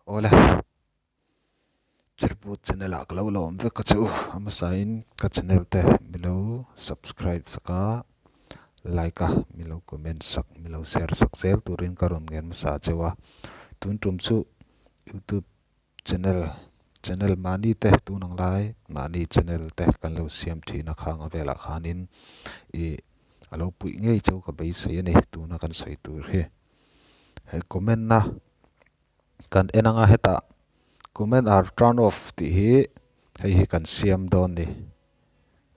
Awle. Chirput channel ah ka lo la awm vek a che u. A hmasain ka channel te mi lo subscribe sak a, like a, mi lo comment sak, mi lo share sak zel turin ka rawn ngen hmasa a cheu a. Tun tum chu youtube channel channel mahni te tun ang lai mahni channel te kan lo siam thin a khang a velah khanin ih a lo puih ngei cheu ka beisei a ni tuna kan sawi tur hi. He comment na kan en anga hetah comment are turn off tih hi hei hi kan siam dawn ni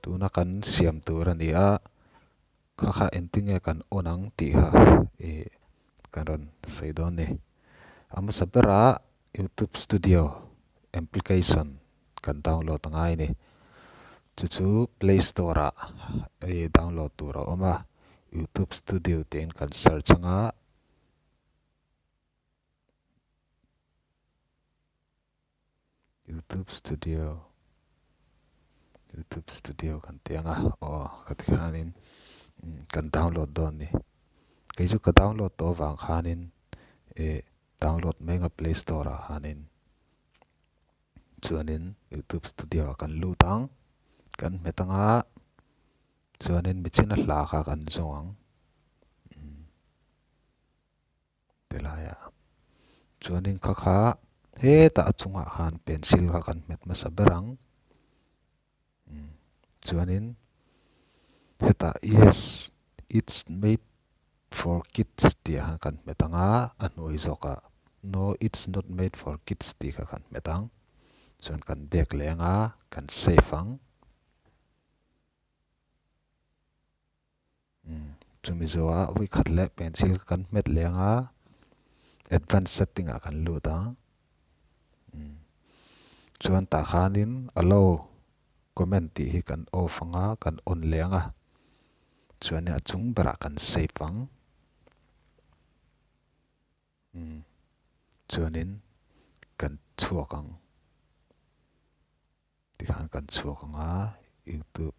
tuna kan siam tur a ni a kha kha engtin nge kan on ang tih kha ih kan rawn sawi dawn ni a hmasa berah youtube studio application kan download a ngai a ni chu chu play store ah ih download tur a awm a youtube studio tiin kan search anga. Youtube studio Youtube studio kan tih ang a aw ka ti khanin kan download dawn a ni kei chu ka download tawh avang khanin ih download mai anga play store ah khanin chuanin youtube studio ah kan lut ang kan hmet anga chuanin michina hla kha kan zawng ang. Tilaiah chuanin kha kha hetah a chungah khan pencil kha kan hmet hmasa ber ang chuanin hetah yes it's made for kids tih ah khan kan hmet ang a a hnuai zawkah no it's not made for kids tih kha kan hmet ang chuan kan bag leh ang a kan save ang. Chumi zawhah vawikhat leh pencil kan hmet leh ang a, advance setting ah kan lut ang. Chuan tah khanin allow comment tih hi kan off ang a, kan on leh ang a. Chuanin a chung berah kan save ang. Chuanin kan chhuak ang. Tikhan kan chhuak ang a, youtube.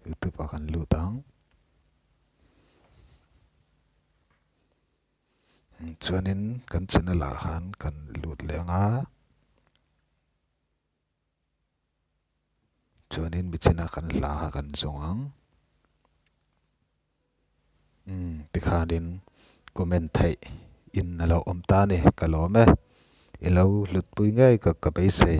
Youtube ah kan lut ang. Chuanin kan channel ah khan kan lut leh ang a. Chuanin michina kan hla kha kan zawng ang. Umm tikhanin comment theih in a lo awm ta a ni ka lawm e. I lo hlutpui ngei ka ka beisei.